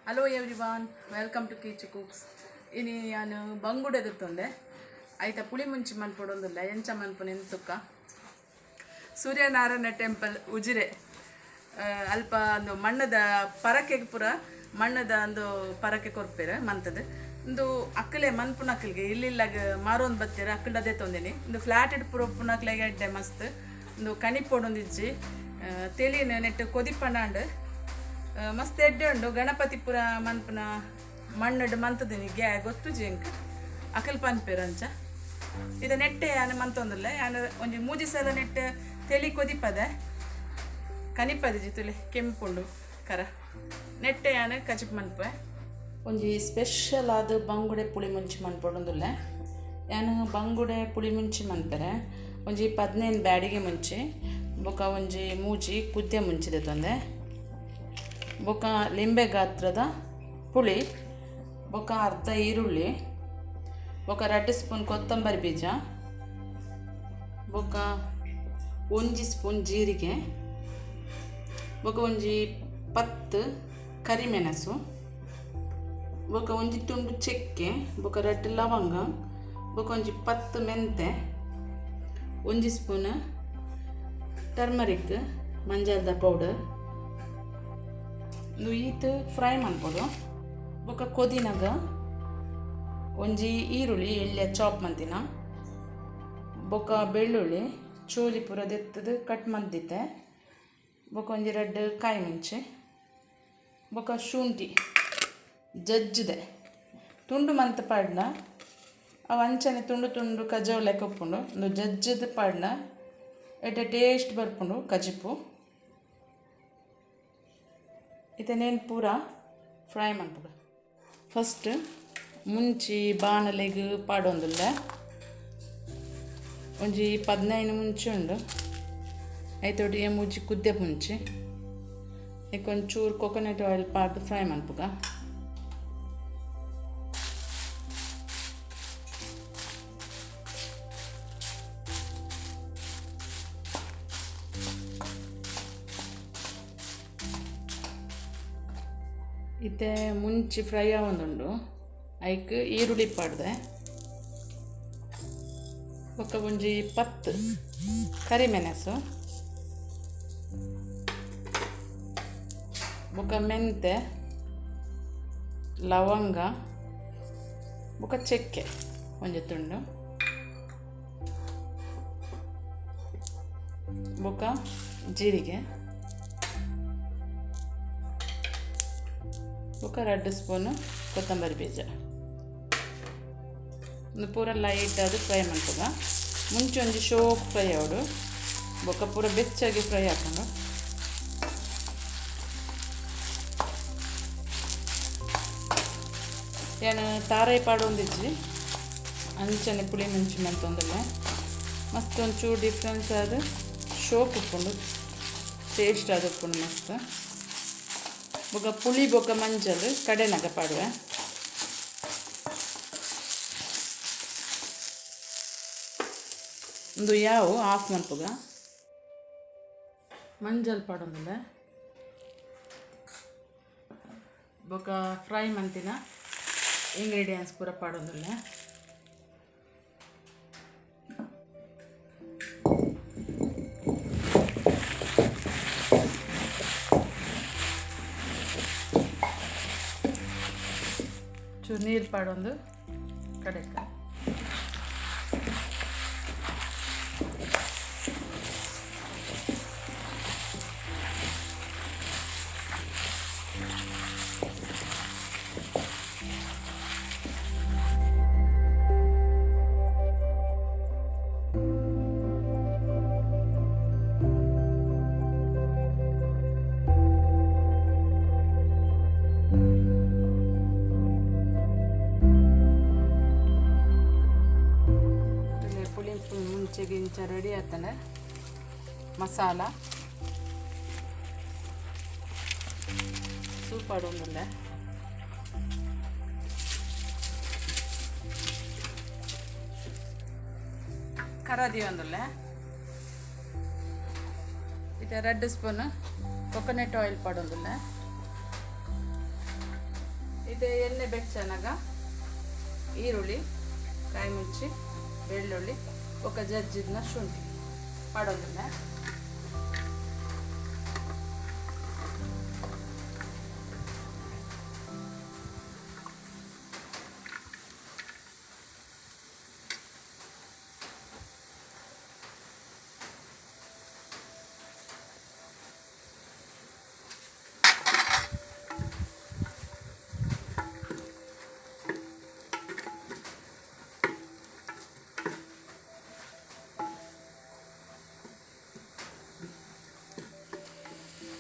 Hello everyone, welcome to Keechu cooks. ಇನಿ ಯಾನ್ ಬಂಗುಡೆ ದೆತ್ತೊಂದೆ ಐತ ಪುಳಿ ಮುಂಚಿ ಮನ್ಪೊಡೊಂದುಲ್ಲ ಎಂಚ ಮನ್ಪುನೆ ತುಕ್ಕ. ಸೂರ್ಯನಾರಾಯಣ ಟೆಂಪಲ್ ಉಜಿರೆ ಅಲ್ಪ ಒಂದು ಮಣ್ಣದ ಪರಕೆಗ್ ಪೂರ ಮಣ್ಣದ ಒಂದು ಪರಕೆ ಕೊರ್ಪೆರ್ ಮಂತದ ಉಂದು ಅಕ್ಕಲೆ ಮನ್ಪುನಕ್ಲೆಗ್ ಇಲ್ಲಿಲ್ಲಾಗ ಮಾರೊಂದು ಬತ್ತೆರ್ ಅಕ್ಕಲ್ಡ ದೆತ್ತೊಂದಿನಿ. ಉಂದು ಫ್ಲಾಟ್ ಪೂರ ಉಪ್ಪುನಕ್ಲೆಗ್ ಎಡ್ಡೆ ಮಸ್ತ್. ಉಂದು ಕಣಿಪೊಡೊಂದಿಜ್ಜಿ ತೆಲಿನ ನೆಟ್ ಕೊದಿಪಂಡಾಂಡ್ ಮಸ್ತ್ ಎಡ್ಡೆ ಉಂಡು. ಗಣಪತಿ ಪೂರ ಮನ್ಪುನ ಮಣ್ಣುಡ್ ಮಂತದಿನಿ ಗ್ಯಾ ಗೊತ್ತುಜಿ ಎಂಕ್ ಅಕಲ್ ಪನ್ಪೆರ್ ಅಂಚ. ಇದು ನೆಟ್ಟೆ ಯಾನ್ ಮಂತೊಂದುಲ್ಲೆ ಯಾನ್ ಒಂಜಿ ಮೂಜಿ ಸಲ ನೆಟ್ ತೆಲಿ ಕೊದಿಪದೆ ಕನಿಪದಿಜಿ ತುಲೆ ಕೆಂಪುಂಡು ಕರ ನೆಟ್ಟೆ ಯಾನ್ ಕಜಿಪ್ ಮನ್ಪುವೆ. ಒಂಜಿ ಸ್ಪೆಷಲ್ ಆದ್ ಬಂಗುಡೆ ಪುಳಿ ಮುಂಚಿ ಮನ್ಪೊಡೊಂದುಲ್ಲೆ ಯಾನ್ ಬಂಗುಡೆ ಪುಳಿ ಮುಂಚಿ ಮನ್ಪೆರೆ ಒಂಜಿ 15 ಬ್ಯಾಡಿಗೆ ಮುಂಚಿ ಬೊಕ ಒಂಜಿ ಮೂಜಿ ಕುದ್ಯ ಮುಂಚಿ ದೆತ್ತೊಂದೆ ಬೊಕ ಲಿಂಬೆ ಗಾತ್ರದ ಪುಳಿ ಬೊಕ ಅರ್ಧ ಈರುಳ್ಳಿ ಬೊಕ 2 ಸ್ಪೂನ್ ಕೊತ್ತಂಬರಿ ಬೀಜ ಬೊಕ 1 ಸ್ಪೂನ್ ಜೀರಿಗೆ ಬೊಕ ಒಂಜಿ 10 ಕರಿಮೆಣಸು ಬೊಕ ಒಂಜಿ ತುಂಡು ಚಕ್ಕೆ ಬೊಕ 2 ಲವಂಗ ಬೊಕ ಒಂಜಿ 10 ಮೆಂತೆ 1 ಸ್ಪೂನ್ ಟರ್ಮರಿಕ್ ಮಂಜಲ್ದ ಪೌಡರ್. ಉಂದು ಈತ್ ಫ್ರೈ ಮನ್ಪೊಡು. ಬೊಕ ಕೊದಿನಗ ಒಂಜಿ ಈರುಳ್ಳಿ ಎಳ್ಳೆ ಚಾಪ್ ಮಂತಿನ ಬೊಕ ಬೆಳ್ಳುಳ್ಳಿ ಚೋಲಿ ಪೂರ ದೆತ್ತದು ಕಟ್ ಮಂತಿತ್ತೆ ಬೊಕ ಒಂಜಿ 2 ಕಾಯಿ ಮುಂಚಿ ಬೊಕ ಶುಂಠಿ ಜಜ್ಜಿದೆ ತುಂಡು ಮಂತ್ ಪಾಡ್ನ ಅವು ಅಂಚನೆ ತುಂಡು ತುಂಡು ಕಜವು ಲೆಕ್ಕ ಉಪ್ಪುಂಡು. ಉಂದು ಜಜ್ಜಿದ್ ಪಾಡ್ನ ಎಡ್ಡೆ ಟೇಸ್ಟ್ ಬರ್ಪುಂಡು ಕಜಿಪು. ಇತ್ತನೇನು ಪೂರ ಫ್ರೈ ಮನ್ಪುಗ. ಫಸ್ಟ್ ಮುಂಚಿ ಬಾಣಲೆಗ್ ಪಾಡೊಂದುಲ್ಲೆ ಒಂಜಿ 15 ಮುಂಚಿ ಉಂಡು. ಐತೊಟ್ಟಿಗೆ ಮೂಜಿ ಕುದ್ದೆ ಮುಂಚಿ ಒಂಚೂರು ಕೊಕೊನಟ್ ಆಯಿಲ್ ಪಾಡ್ದು ಫ್ರೈ ಮನ್ಪುಗ. ಇತ್ತೆ ಮುಂಚಿ ಫ್ರೈ ಆವೊಂದುಂಡು. ಐಕ್ ಈರುಳ್ಳಿ ಪಾಡ್ದೆ ಬೊಕ ಒಂಜಿ 10 ಕರಿಮೆಣಸು ಬೊಕ ಮೆಂತೆ ಲವಂಗ ಬೊಕ ಚಕ್ಕೆ ಒಂಜಿ ತುಂಡು ಬೊಕ ಜೀರಿಗೆ ಬೊಕ 2 ಸ್ಪೂನ್ ಕೊತ್ತಂಬರಿ ಬೀಜ. ಉಂದು ಪೂರ ಲೈಟ್ ಆದ್ ಫ್ರೈ ಮನ್ಪುಗ. ಮುಂಚೆ ಒಂಜಿ ಶೋಕ್ ಫ್ರೈ ಆವೊಡು ಬೊಕ ಪೂರ ಬೆಚ್ಚಾಗಿ ಫ್ರೈ ಆಪುಂಡು. ಯಾನ್ ತಾರಾಯಿ ಪಾಡೊಂದಿಜ್ಜಿ ಅಂಚನೆ ಪುಳಿ ಮುಂಚಿ ಮಂತೊಂದುಲ್ಲೆ. ಮಸ್ತ್ ಒಂಚೂರು ಡಿಫ್ರೆನ್ಸ್ ಆದ್ ಶೋಕ್ ಉಪ್ಪುಂಡು ಟೇಸ್ಟ್ ಆದ್ ಉಪ್ಪುಂಡು ಮಸ್ತ್. ಬೊಕ ಪುಳಿ ಬೊಕ ಮಂಜಲ್ ಕಡೆನಗ ಪಾಡುವೆ. ಉಂದು ಯಾವು ಆಫ್ ಮನ್ಪುಗ. ಮಂಜಲ್ ಪಾಡೊಂದುಲ್ಲೆ ಬೊಕ ಫ್ರೈ ಮಂತಿನ ಇಂಗ್ರೀಡಿಯೆಂಟ್ಸ್ ಪೂರ ಪಾಡೊಂದುಲ್ಲೆ. ಚೂರು ನೀರು ಪಾಡೊಂದು ಕಡೆಕ ಮುಂಚೆಗೆ ಇಂಚ ರೆಡಿ ಆತಂಡ ಮಸಾಲ ಸೂಪ್ ಪಾಡೊಂದುಲ್ಲೆ. ಕರ ದೀವೊಂದುಲ್ಲೆ. ಇತ್ತೆ 2 ಸ್ಪೂನ್ ಕೊಕೊನಟ್ ಆಯಿಲ್ ಪಾಡೊಂದುಲ್ಲೆ. ಇದು ಎಣ್ಣೆ ಬೆಚ್ಚನಗ ಈರುಳ್ಳಿ, ಕಾಯಿ ಮುಂಚಿ, ಬೆಳ್ಳುಳ್ಳಿ, ఒక ಜಜ್ಜಿದ್ನ ಶುಂಠಿ ಪಾಡೊಂದುಲ್ಲೆ.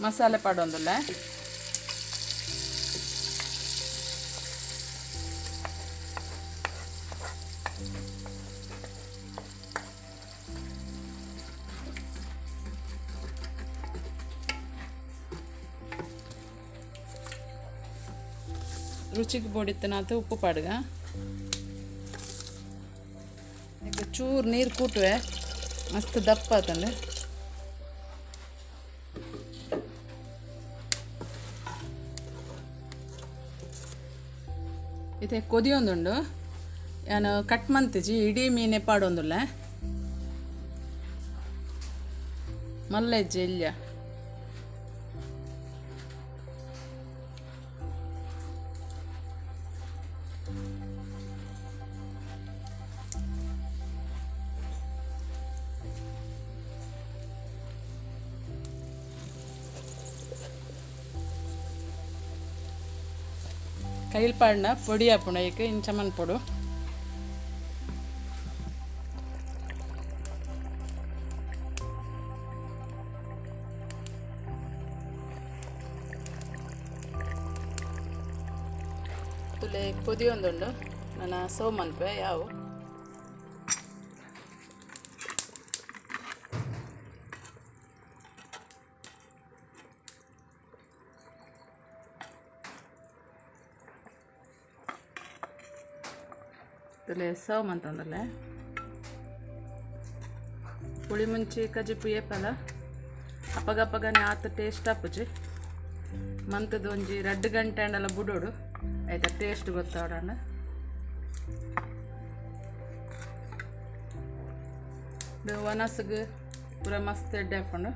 ಮಸಾಲೆ ಪಾಡೊಂದುಲ್ಲೆ. ರುಚಿಗೆ ಬೋಡಿತ್ತನಾತ ಉಪ್ಪು ಪಾಡ್ಗ. ಚೂರು ನೀರು ಕೂಟುವೆ, ಮಸ್ತ್ ದಪ್ಪ ಆತಂಡು. ಇತ್ತೆ ಕೊದಿಯೊಂದುಂಡು. ಯಾನು ಕಟ್ ಮಂತಿಜಿ, ಇಡೀ ಮೀನೆ ಪಾಡೊಂದುಲ್ಲೆ. ಮಲ್ಲೆಜ್ಜೆ ಇಲ್ಲ. ಕೈಲ್ ಪಾಡ್ನ ಪೊಡಿ ಆಪುಂಡು, ಐಕ್ ಇಂಚ ಮನ್ಪೊಡು. ತುಲೆ ಕೊದಿಯೊಂದುಂಡು. ನನ್ನ ಸರ್ವ್ ಮನ್ಪೆ ಯಾವು. ತುಲೆ ಸರ್ವ್ ಮಂತಂದಲ್ಲೇ. ಪುಳಿ ಮುಂಚಿ ಕಜಿಪು ಏಪಲ ಅಪ್ಪಗಪ್ಪಗನೆ ಆತ ಟೇಸ್ಟ್ ಆಪುಜಿ. ಮಂತದ ಒಂಜಿ 2 ಗಂಟೆ ಅಂಡಲ ಬುಡೋಡು, ಆಯ್ತಾ ಟೇಸ್ಟ್ ಗೊತ್ತಾಡೋಣ. ಒನಸ್ಗೆ ಪೂರ ಮಸ್ತ್ ಎಡ್ಡೆ ಹಾಕೊಂಡು.